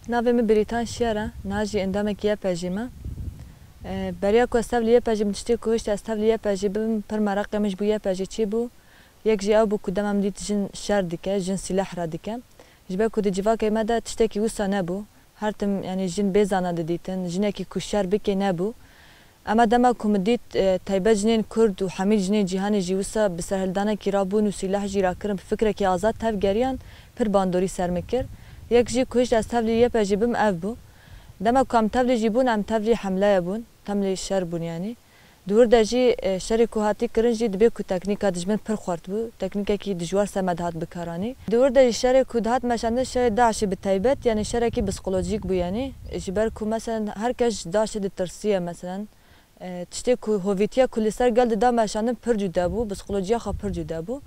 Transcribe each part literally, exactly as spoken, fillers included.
Navê min Birîtan Şiyer e, niha jî endamekî Y P J'ê me. E, beriya ku ez tevlî Y P J'ê bim, tiştê ku hişt ez tevlî Y P J'ê bibim, pir meraqê min ji bo Y P J'ê çêbû. Yek jî ew bû ku dema min dît jin şer dike, jin sîleh radike. Ji ber ku di civakê me de tiştekî wisa nebû. Her tim, yanî jin bê zana didîtin, jinekî ku şer bike nebû. Ema dema ku min dît, e, taybet jinên Kurd û hemî jinên cîhanê jî wisa bi serhildanekî rabûn û sîleh jî rakirin, bi fikrekî azad tevgeriyan, pir bandorî ser min kir. Yek jî ku hişt ez tevlî Y P J'ê bim ev bû. Dema ku em tevlî jî bûn, em tevlî hemleye bûn, tevlî şer bûn yanî. Di wir de jî, e, şerê ku hatî kirin jî dibê ku teknîka dijmin pir xurt bû. Teknîkekî dijwar ser me dihat bikaranî. Di wir de jî şerê ku dihat meşandin şerê DAIŞê bi taybet, yanî şerekî psîkolojîk bû yanî. Ji ber ku meselen her kes ji DAIŞê ditirsiye meselen. E, tiştê ku hovîtiya ku li ser gel dida meşandin pir cuda bû, psikolojiya xwe pir cuda bû.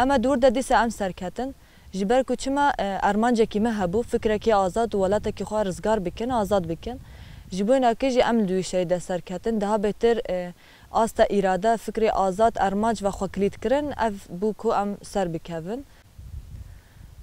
Ema di wir de dîsa em serketin. Ji ber ku çima, e, armancekî me hebû, fikrekî azad û welatekî xwe rizgar bikin, azad bikin. Ji bo wê nakê jî em li wî şerî de serketin. Daha bêtir, e, asta îrade, fikrê azad, armanc ve xwe kilît kirin, ev bû ku em ser bikevin.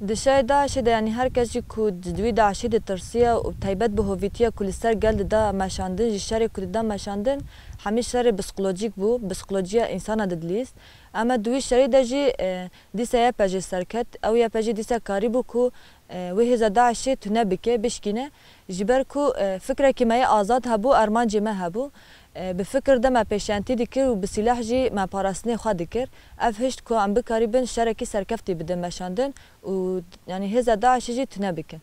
Di şerê DAIŞê de, yanî her kes jî ku di wî DAIŞê ditirsiye û taybet bi hovîtiya ku li ser gel dida meşandin, ji şerê ku dida meşandin, hemî şerê psikolojîk bû, psikolojiya însana didilîst. Ema di wî şerî de jî, e, dîsa Y P J serket, ew Y P J dîsa karîbû ku, e, wê hêza DAIŞê tune bike, bişkîne. Ji ber ku, e, fikrekî me yê azad hebû, armancê me hebû. E, bi fikir de me pêşentî dikir û bi sîleh jî me parastinê xwe dikir. Ev hişt ku em bikarîbin şerekî serkeftî bidin meşandin û, yanî, hêza DAIŞê jî tune bikin.